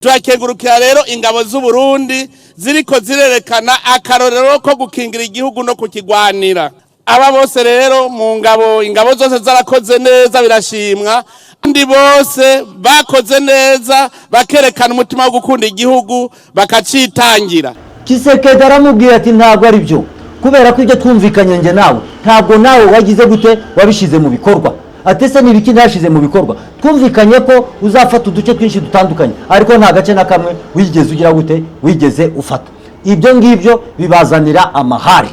Turakengurukira rero ingabo z'u Burundi ziriko zirerekana akarorero ko gukingira igihugu no kukigwanira. Aba bose rero mu ngabo, ingabo zose zarakoze neza, birashimwa. Kandi bose bakoze neza, bakerekana umutima wo gukunda igihugu, bakacitangira. Tshisekedi aramubwira ati: "Ntabwo ari byo, kubera ko ibyo twumvikanye njye nawe, ntabwo nawe wagize gute, wabishyize mu bikorwa." Ati: "Ese ni ibiki ntashyize mu bikorwa? Twumvikanye ko uzafata uduce twinshi dutandukanye, ariko nta gace na kamwe wigeze ugira gute, wigeze ufata." Ibyo ngibyo bibazanira amahari,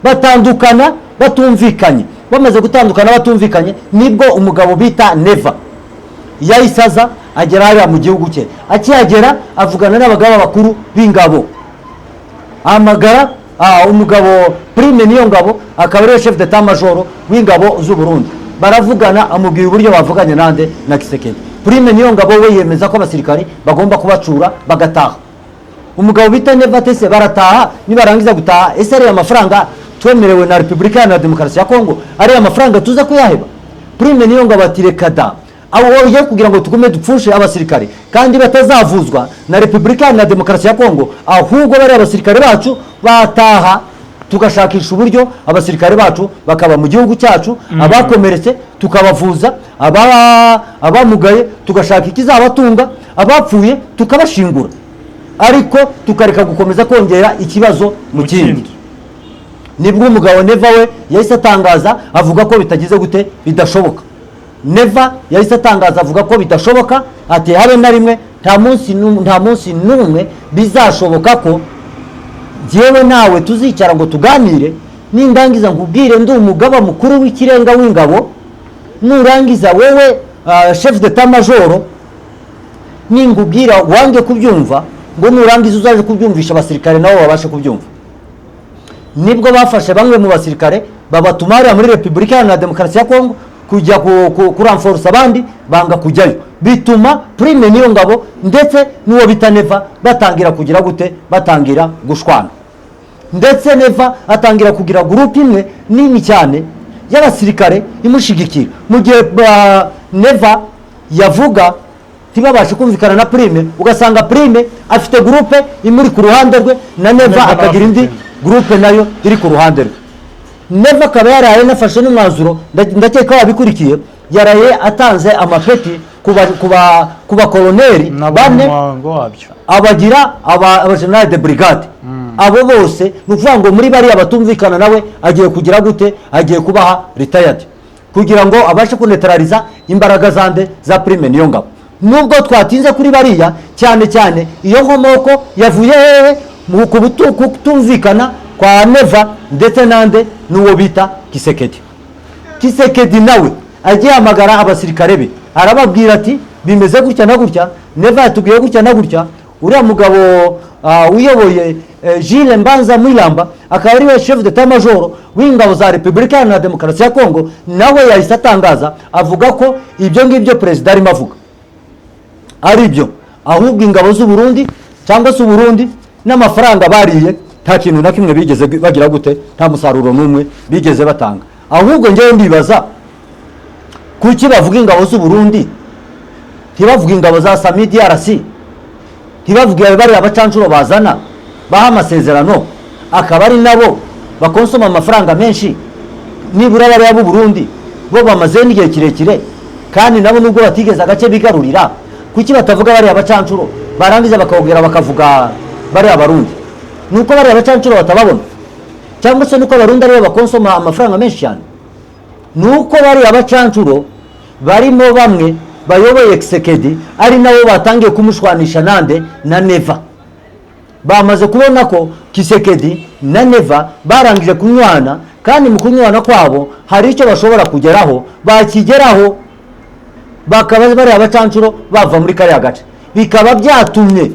batandukana batumvikanye. Bamaze gutandukana batumvikanye, nibwo umugabo bita Neva yahise aza, agera hariya mu gihugu cye. Akihagera avugana n'abagaba bakuru b'ingabo, ahamagara umugabo Prime Niyongabo, akaba ariwe chef d'état major w'ingabo z'u Burundi. Baravugana, amubwira uburyo bavuganye nande, na Tshisekedi. Prime Niyongabo we yemeza ko abasirikari bagomba kubacura bagataha. Umugabo bita Neva ati: "Ese barataha, nibarangiza gutaha, ese ariya mafaranga twemerewe na Repubulika Iharanira Demokarasi ya Kongo, ariya mafaranga tuza kuyaheba?" Prime Niyongabo ati: "Reka da, abo ugiye kugira ngo tugume dupfushe abasirikare kandi batazavuzwa na Repubulika Iharanira Demokarasi ya Kongo. Ahubwo bariya abasirikare bacu bataha, tugashakisha uburyo abasirikare bacu bakaba mu gihugu cyacu, abakomeretse tukabavuza, abamugaye tugashaka ikizabatunga, abapfuye tukabashingura, ariko tukareka gukomeza kongera ikibazo mu kindi." Nibwo umugabo Neva we yahise atangaza, avuga ko bitagize gute, bidashoboka. Neva yahise atangaza, avuga ko bidashoboka, ati: "Habe na rimwe, nta munsi n'umwe bizashoboka ko jyewe nawe tuzicara ngo tuganire, nindangiza nkubwire ndi umugaba mukuru w'ikirenga w'ingabo, nurangiza wowe chef d'état major ningubwira wange kubyumva, ngo nurangiza uzaje kubyumvisha abasirikare nabo babashe kubyumva." Nibwo bafashe bamwe mu basirikare, babatuma hariya muri Repubulika Iharanira Demokarasi ya Kongo kujya kuramforosa, abandi banga kujyayo, bituma Prime Niyongabo ndetse n'uwo bita Neva batangira kugira gute, batangira gushwana. Ndetse Neva atangira kugira groupe imwe nini cyane y'abasirikare imushigikira. Mu gihe Neva yavuga ntibabashe kumvikana na Prime, ugasanga Prime afite groupe imuri ku ruhande rwe, na Neva Neva nawe akagira indi afite indi. Groupe nayo iri ku ruhande rwe. Neva akaba yaraye anafashe n'umwanzuro, ndakeka wabikurikiye, yaraye atanze amapeti ku bakoloneri nabo bane, umuhango wabyo. Abagira aba général de brigade. Abo bose, ni ukuvuga ngo muri bariya batumvikana nawe, agiye kugira gute, agiye kubaha retired kugira ngo abashe kunetarariza imbaraga zande, za Prime Niyongabo. Nubwo twatinze kuri bariya cyane cyane, iyo nkomoko yavuye hehe? Mu kutumvikana kwa Neva ndetse nande, n'uwo bita Tshisekedi. Tshisekedi nawe agiye hamagara abasirikare be, arababwira ati: "Bimeze gutya na gutya, Neva yatubwiye gutya na gutya." Uriya mugabo uyoboye Jules Mbanza Mwilamba, akaba ariwe chef d'état major w'ingabo za Repubulika Iharanira Demokarasi ya Kongo, nawe yahise atangaza, avuga ko ibyo ngibyo perezida arimo avuga ari byo, ahubwo ingabo z'u Burundi cyangwa se Uburundi n'amafaranga bariye, nta kintu na kimwe bigeze bagira gute, nta musaruro n'umwe bigeze batanga. Ahubwo ngewe ndibaza kuki bavuga ingabo z'u Burundi, ntibavuge ingabo za SAMIDRC, ntibavuge bariya bacanshuro bazana baha amasezerano, akaba ari nabo bakonsoma amafaranga menshi. Nibura bariya b'u Burundi bo bamaze n'igihe kirekire, kandi nabo nubwo batigeze agace bigarurira, kuki batavuga bariya bacancuro, barangiza bakongera bakavuga bariya Barundi? Ni uko bariya bacancuro batababona, cyangwa se nuko Abarundi aribo bakonsoma amafaranga menshi cyane? Ni uko bariya bacancuro barimo bamwe bayoboye Tshisekedi, ari nabo batangiye kumushwanisha nande, na Neva. Bamaze kubona ko Tshisekedi na Neva barangije kunywana, kandi mu kunywana kwabo hari icyo bashobora kugeraho. Bakigeraho bakaba bariya bacancuro bava muri kariya gace, bikaba byatumye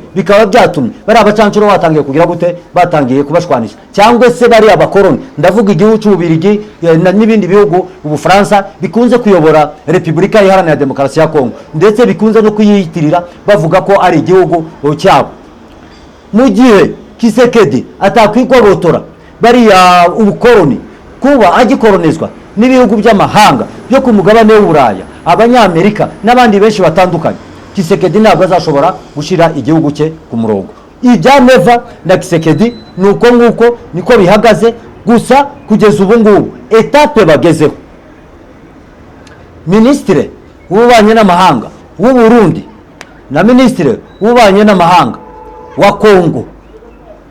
bariya bacancuro batangiye kugira gute, batangiye kubashwanisha, cyangwa se bariya bakoroni, ndavuga igihugu cy'Ububirigi n'ibindi bihugu, Ubufaransa, bikunze kuyobora Repubulika Iharanira Demokarasi ya Kongo, ndetse bikunze no kuyiyitirira bavuga ko ari igihugu cyabo. Mu gihe Tshisekedi atakwigobotora bariya ubukoroni, kuba agikoronizwa n'ibihugu by'amahanga byo ku mugabane w'Uburaya, Abanyamerika n'abandi benshi batandukanye. Tshisekedi ntabwo azashobora gushyira igihugu cye ku murongo. Ibya Neva na Tshisekedi ni uko nguko niko bihagaze. Gusa kugeza ubu ngubu, étape bagezeho, Minisitiri w'ububanyi n'amahanga w'u Burundi na Minisitiri w'ububanyi n'amahanga wa Kongo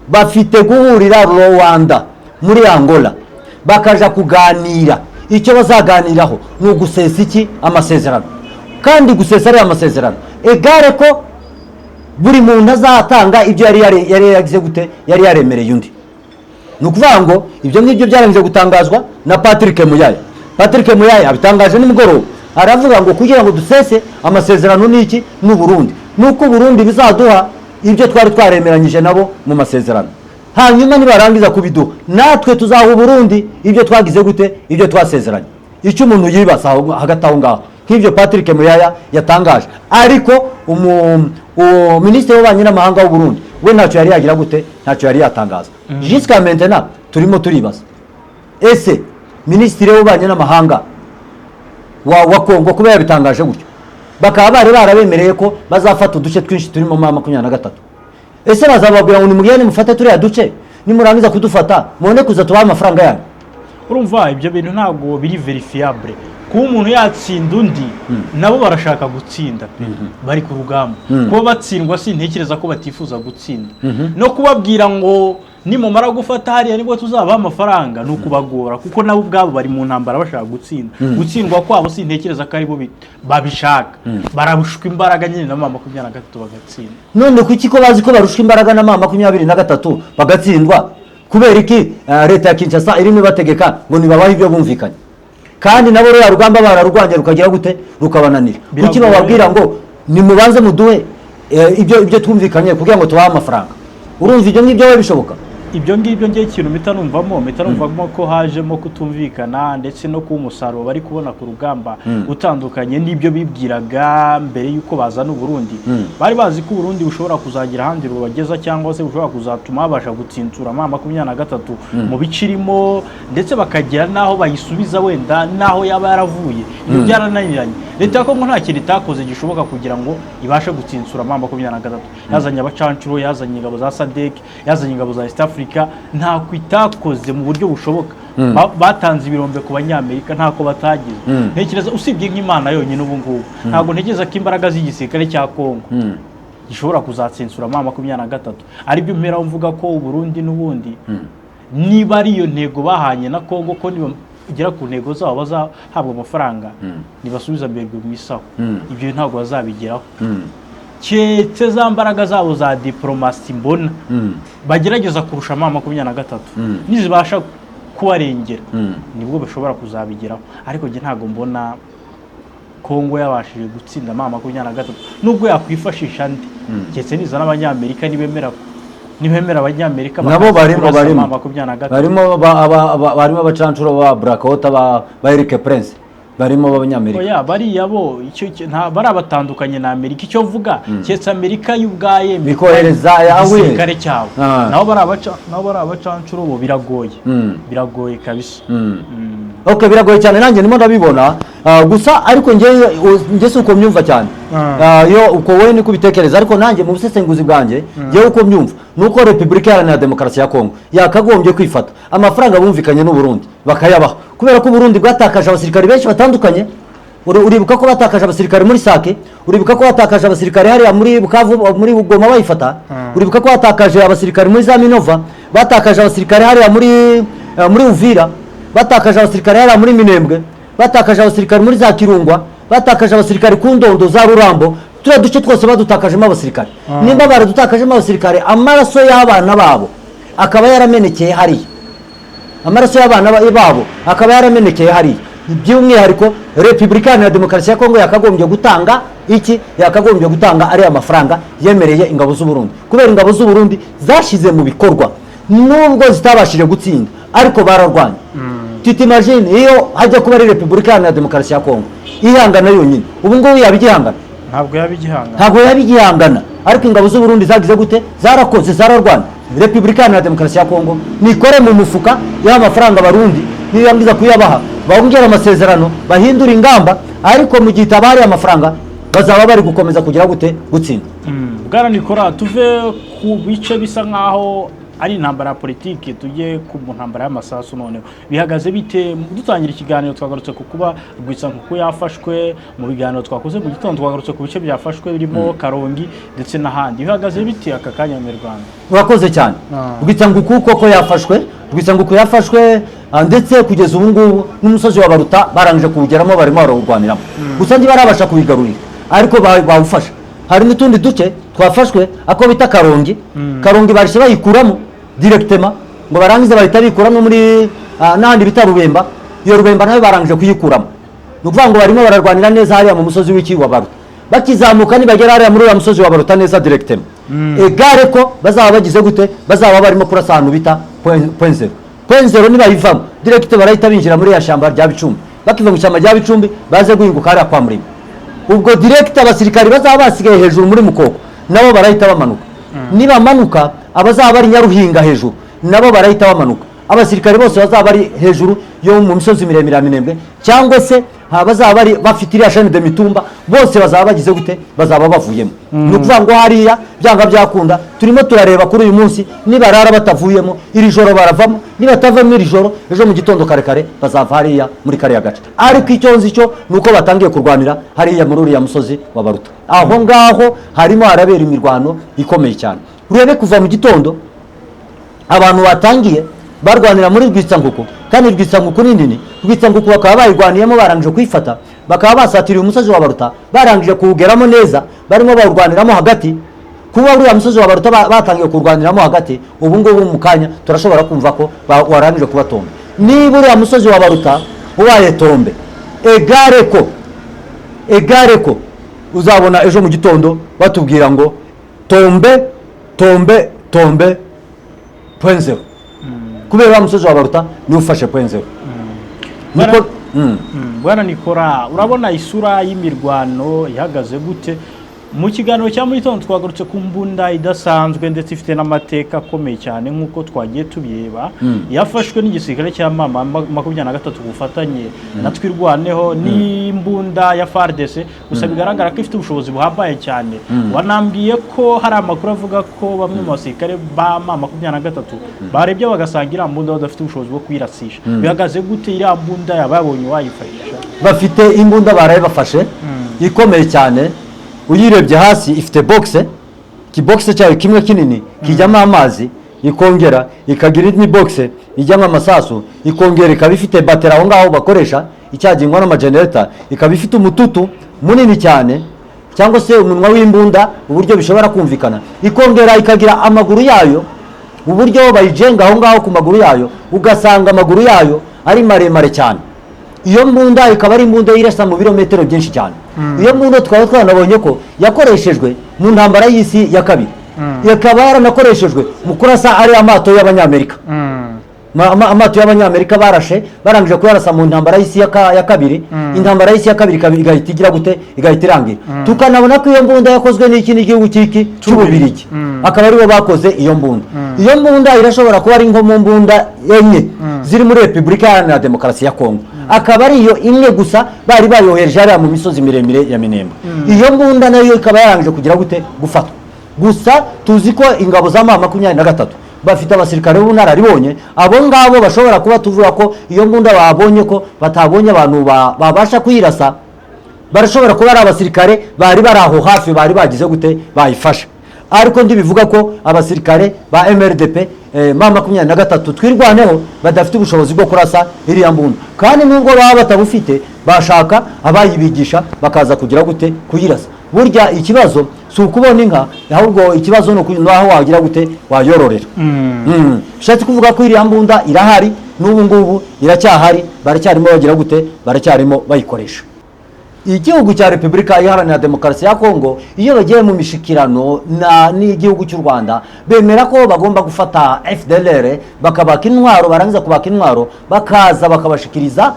bafite guhurira Rwanda muri Angola, bakaja kuganira. Icyo bazaganiraho ni ugusesa iki? Amasezerano. Kandi gusesa ariya masezerano egare ko buri muntu azatanga ibyo yari yagize gute, yari yaremereye undi. Ni ukuvuga ngo ibyo ngibyo byarangije gutangazwa na Patrick Muyaya. Patrick Muyaya abitangaje nimugoroba, aravuga ngo kugira ngo dusese amasezerano n'iki, n'u Burundi, nuko Burundi bizaduha ibyo twari twaremeranyije nabo mu masezerano. Hanyuma nibarangiza kubiduha, natwe tuzaha Uburundi ibyo twagize gute, ibyo twasezeranye. Icyo umuntu yibaza hagati aho ngaho, nk'ibyo Patrick Muyaya yatangaje, ariko uwo Minisitiri w'ububanyi n'amahanga w'u Burundi we ntacyo yari yagira gute, ntacyo yari yatangaza. Jusqu'à maintenant turimo turibaza: ese Minisitiri w'ububanyi n'amahanga wa Kongo kuba yabitangaje gutyo, bakaba bari barabemereye ko bazafata uduce twinshi turimo muri 23, ese bazababwira ngo nimugende mufate turiya duce, nimurangiza kudufata mubone kuza tubahe amafaranga yanyu? Urumva, ibyo bintu ntabwo biri vérifiable. Kuba umuntu yatsinda undi, nabo barashaka gutsinda pe, bari ku rugamba. Kuba batsindwa, sintekereza ko batifuza gutsinda. No kubabwira ngo nimumara gufata hariya nibwo tuzabaha amafaranga ni ukubagora, kuko nabo ubwabo bari mu ntambara bashaka gutsinda. Gutsindwa kwabo sintekereza ko aribo babishaka. Bararushwa imbaraga nyine na M23 bagatsinda. None kuki, ko bazi ko barushwa imbaraga na M23 bagatsindwa, kubera iki leta ya Kinshasa irimo ibategeka ngo nibabahe ibyo bumvikanye, kandi nabo ruriya rugamba bararurwanya rukagira gute, rukabananira? Kuki Biragoye. bababwira ngo nimubanze muduhe ibyo twumvikanye kugira ngo tubahe amafaranga? Urumva ibyo ngibyo biba bishoboka? Ibyo ngibyo ngiye, ikintu mpita numvamo ko hajemo kutumvikana, ndetse no kuba umusaruro bari kubona ku rugamba utandukanye n'ibyo bibwiraga mbere y'uko bazana Uburundi. Bari bazi ko Uburundi bushobora kuzagira ahandi rubageza, cyangwa se bushobora kuzatuma babasha gutsinsura M23 mu bice irimo, ndetse bakagera n'aho bayisubiza wenda n'aho yaba yaravuye. Ibyo byarananiranye. Leta ya Kongo nta kintu itakoze gishoboka kugira ngo ibashe gutsinsura M23. Yazanye abacancuro, yazanye ingabo za SADC, yazanye ingabo za East Africa, ntako itakoze mu buryo bushoboka. Batanze ibirombe ku Banyamerika, ntako batagize. Ntekereza usibye nk'Imana yonyine, ubu ngubu ntabwo ntekereza ko imbaraga z'igisirikare cya Kongo gishobora kuzatsinsura M23. Aribyo mpera mvuga ko Uburundi n'ubundi, niba ari iyo ntego bahanye na Kongo, ko nibagera ku ntego zabo bazahabwa amafaranga, nibasubiza mbere mu isaho, ibyo ntabwo bazabigeraho, keretse za mbaraga zabo za diporomasi mbona bagerageza kurusha M23 nizibasha kubarengera, nibwo bashobora kuzabigeraho. Ariko njye ntabwo mbona Kongo yabashije gutsinda M23, nubwo yakwifashisha andi, keretse niza n'Abanyamerika. Nibemera Abanyamerika Nabo bakaza barimo kurasa barimo M23. Barimo barimo abacancuro ba Blackwater, ba Eric Prince, barimo b'Abanyamerika. Oya, bariya bo bariya batandukanye na Amerika. Icyo mvuga, keretse Amerika y'ubwaye Bikohereza yawe. igisirikare cyabo. Nabo bari abacancuro bo, biragoye. Biragoye kabisa. Ok, biragoye cyane, nanjye ndimo ndabibona. Gusa ariko njye si uko mbyumva cyane. Iyo uko wowe niko ubitekereza, ariko nanjye mu busesenguzi bwanjye, njyewe uko mbyumva ni uko Repubulika Iharanira Demokarasi ya Kongo yakagombye kwifata amafaranga bumvikanye n'u Burundi bakayabaha, kubera ko Uburundi bwatakaje abasirikari benshi batandukanye. Uribuka ko batakaje abasirikare muri Sake, uribuka ko batakaje abasirikare hariya muri Bukavu, muri Goma bayifata, uribuka ko batakaje abasirikare muri za Minova, batakaje abasirikare hariya muri Uvira, batakaje abasirikare hariya muri Minembwe, batakaje abasirikare muri za Kirungwa, batakaje abasirikare ku Ndondo za Rurambo. Turiya duce twose badutakajemo abasirikare. Nimba baradutakajemo abasirikare, amaraso y'abana babo akaba yaramenekeye hariya, amaraso y'abana babo akaba yaramenekeye hariya, by'umwihariko Repubulika Iharanira Demokarasi ya Kongo yakagombye gutanga iki? Yakagombye gutanga ariya mafaranga yemereye ingabo z'u Burundi, kubera ingabo z'u Burundi zashyize mu bikorwa, nubwo zitabashije gutsinda, ariko bararwanya. Tu t'imagines iyo hajya kuba ari Repubulika Iharanira Demokarasi ya Kongo ihangana yonyine, ubu ngubu yaba igihangana? Ntabwo yaba igihangana. Ntabwo yaba igihangana, ariko ingabo z'u Burundi zagize gute? Zarakoze, zararwana. Repubulika Iharanira Demokarasi ya Kongo nikore mu mufuka y'aho amafaranga Abarundi, nirangiza kuyabaha bongera amasezerano, bahindura ingamba. Ariko mu gihe itabariye amafaranga Bazaba bari gukomeza kugira gute? Gutsinda. Bwana Nikora, tuve ku bice bisa nkaho ari intambara ya politiki, tujye ku ntambara y'amasasu. Noneho bihagaze bite? Dutangira ikiganiro twagarutse ku kuba Rwitsankuku yafashwe. Mu biganiro twakoze mu gitondo twagarutse ku bice byafashwe birimo Karongi ndetse n'ahandi. Bihagaze bite aka kanya mu Rwanda? Urakoze cyane. Rwitsanguku koko yafashwe, Rwitsanguku yafashwe, ndetse kugeza ubu ngubu n'umusozi wa Baruta barangije kuwugeramo, barimo barawurwaniramo, gusa ntibarabasha kuwigarurira, ariko bawufashe. Hari n'utundi duce twafashwe, ako bita Karongi. Karongi bahise bayikuramo directement, ngo barangize bahita bikuramo muri n'ahandi bita Rubemba. Iyo Rubemba nayo barangije kuyikuramo. Ni ukuvuga ngo barimo bararwanira neza hariya mu musozi w'iki wa Baruta. Bakizamuka, nibagera hariya muri uriya musozi wa Baruta neza directement, egare ko bazaba bagize gute? Bazaba barimo kurasa ahantu bita point zero. Point zero nibayivamo direct, barahita binjira muri ya shyamba rya Bicumbi. Bakiva mu ishyamba rya Bicumbi, baze guhinguka hariya kwa Murima. Ubwo direct abasirikari bazaba basigaye hejuru muri Mukoko nabo barahita bamanuka. Nibamanuka, abazaba bari Nyaruhinga hejuru nabo barahita bamanuka. Abasirikari bose bazaba bari hejuru yo mu misozi miremire ya Minembwe, cyangwa se bazaba bari bafite iriya chaîne de Mitumba, bose bazaba bagize gute? Bazaba bavuyemo. Ni ukuvuga ngo hariya byanga byakunda, turimo turareba kuri uyu munsi, nibarara batavuyemo iri joro baravamo, nibatavamo iri joro, ejo mu gitondo kare kare bazava hariya muri kariya gace. Ariko icyo nzi cyo ni uko batangiye kurwanira hariya muri uriya musozi wa Baruta. Aho ngaho harimo harabera imirwano ikomeye cyane. Urebe kuva mu gitondo abantu batangiye barwanira muri Rwitsankuku, kandi Rwitsankuku ni nini. Rwitsankuku bakaba bayirwaniyemo, barangije kuyifata, bakaba basatiriye umusozi wa Baruta, barangije kuwugeramo neza, barimo bawurwaniramo hagati. Kuba uriya musozi wa Baruta batangiye kurwaniramo hagati, ubu ngubu mu kanya turashobora kumva ko warangije kuba tombé. Niba uriya musozi wa Baruta ubaye tombé, egare ko uzabona ejo mu gitondo batubwira ngo tombé, tombé, tombé point zero, kubera wa musozi wa Baruta niwe ufashe point zero. Niko. Bwana Nikora, urabona isura y'imirwano ihagaze gute? Mu kiganiro cya mu gitondo twagarutse ku mbunda idasanzwe ndetse ifite n'amateka akomeye cyane, nk'uko twagiye tubireba, yafashwe n'igisirikare cya mama 23 ku bufatanye na Twirwaneho, n'imbunda ya FARDC. Gusa bigaragara ko ifite ubushobozi buhambaye cyane. Wanambwiye ko hari amakuru avuga ko bamwe mu basirikare ba M23 barebye bagasanga iriya mbunda badafite ubushobozi bwo kuyirasisha. Bihagaze gute? Iriya mbunda yaba yabonye uwayifashisha? Bafite imbunda baraye bafashe ikomeye cyane. Uyirebye hasi ifite box, ikibogisi cyayo kimwe kinini kijyamo amazi, ikongera ikagira indi box ijyamo amasasu, ikongera ikaba ifite bateri aho ngaho bakoresha icyagingwa n'amajenereta, ikaba ifite umututu munini cyane cyangwa se umunwa w'imbunda, uburyo bishobora kumvikana, ikongera ikagira amaguru yayo, uburyo bayijenga aho ngaho ku maguru yayo, ugasanga amaguru yayo ari maremare cyane. Iyo mbunda ikaba ari imbunda yirasa mu birometero byinshi cyane. Iyo mbunda tukaba twanabonye ko yakoreshejwe mu ntambara y'isi ya kabiri, ikaba yaranakoreshejwe mu kurasa ariya mato y'Abanyamerika. Amato y'Abanyamerika barashe, barangije kuyarasa mu ntambara y'isi ya kabiri, intambara y'isi ya kabiri igahita igira gute? Igahita irangira. Tukanabona ko iyo mbunda yakozwe n'iki? N'igihugu cy'iki cy'Ububirigi, akaba aribo bakoze iyo mbunda. Iyo mbunda irashobora kuba ari nko mu mbunda enye ziri muri Repubulika Iharanira Demokarasi ya Kongo, akaba ari iyo imwe gusa bari bayohereje hariya mu misozi miremire ya Minembwe. Iyo mbunda nayo ikaba yarangije kugira gute? Gufatwa. Gusa tuzi ko ingabo za M23 bafite abasirikare b'ubunararibonye. Abo ngabo bashobora kuba tuvuga ko iyo mbunda babonye ko batabonye abantu babasha kuyirasa, barashobora kuba ari abasirikare bari bari aho hafi bari bagize gute? Bayifasha. Ariko ndibivuga ko abasirikare ba MRDP, M23 Twirwaneho badafite ubushobozi bwo kurasa iriya mbunda, kandi nubwo baba batabufite, bashaka abayibigisha bakaza kugira gute? Kuyirasa. Burya ikibazo si ukubona inka, ahubwo ikibazo ni aho wagira gute? Wayororera. Bishatse kuvuga ko iriya mbunda irahari n'ubu ngubu, iracyahari, baracyarimo bagira gute? Baracyarimo bayikoresha. Igihugu cya Repubulika Iharanira Demokarasi ya Kongo, iyo bagiye mu mishikirano n'igihugu cy'u Rwanda, bemera ko bagomba gufata FDLR bakabaka intwaro, barangiza kubaka intwaro bakaza bakabashikiriza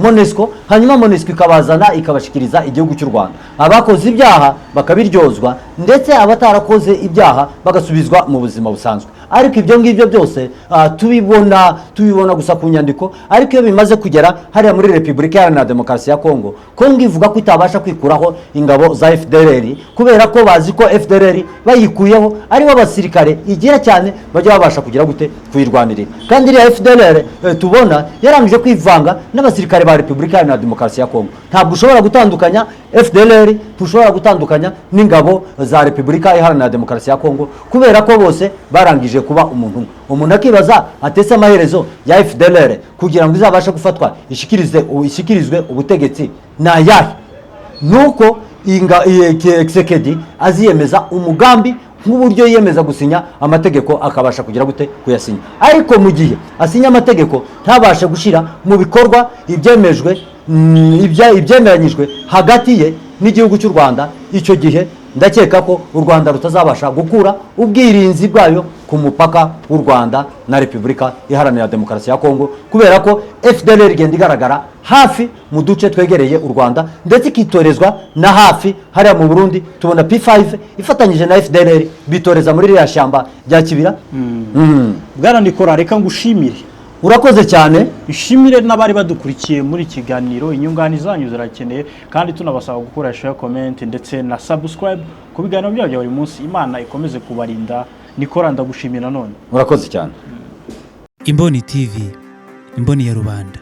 MONUSCO, hanyuma MONUSCO ikabazana ikabashikiriza igihugu cy'u Rwanda, abakoze ibyaha bakabiryozwa, ndetse abatarakoze ibyaha bagasubizwa mu buzima busanzwe. Ariko ibyo ngibyo byose tubibona gusa ku nyandiko. Ariko iyo bimaze kugera hariya muri Repubulika Iharanira Demokarasi ya Kongo, Kongo ivuga ko itabasha kwikuraho ingabo za FDLR, kubera ko bazi ko FDLR bayikuyeho aribo basirikare igira cyane bajya babasha kugira gute? Kuyirwanirira. Kandi iriya FDLR tubona yarangije kwivanga n'abasirikare ba Repubulika Iharanira Demokarasi ya Kongo. Ntabwo ushobora gutandukanya FDLR, ntushobora gutandukanya n'ingabo za Repubulika Iharanira Demokarasi ya Kongo, kubera ko bose barangije kuba umuntu umwe. Umuntu akibaza atese amaherezo ya FDLR kugira ngo izabashe gufatwa ishyikirizwe ubutegetsi ni ayahe? Nuko Tshisekedi aziyemeza umugambi nk'uburyo yiyemeza gusinya amategeko, akabasha kugira gute? Kuyasinya. Ariko mu gihe asinya amategeko ntabashe gushyira mu bikorwa ibyemejwe, ibyemeranyijwe hagati ye n'igihugu cy'u Rwanda, icyo gihe ndakeka ko u Rwanda rutazabasha gukura ubwirinzi bwayo ku mupaka w'u Rwanda na Repubulika Iharanira Demokarasi ya Kongo, kubera ko FDLR igenda igaragara hafi mu duce twegereye u Rwanda, ndetse ikitorezwa na hafi hariya mu Burundi. Tubona P5 ifatanyije na FDLR bitoreza muri ririya shyamba rya Kibira. Bwana Nikora, reka ngushimire. Urakoze cyane. Ishimire n'abari badukurikiye muri kiganiro. Inyunganizi zanyu zirakeneye, kandi tunabasaba gukora share, comment ndetse na subscribe ku biganiro byabo bya buri munsi. Imana ikomeze kubarinda. Nikora, ndagushimira none. Urakoze cyane. Imboni TV, imboni ya rubanda.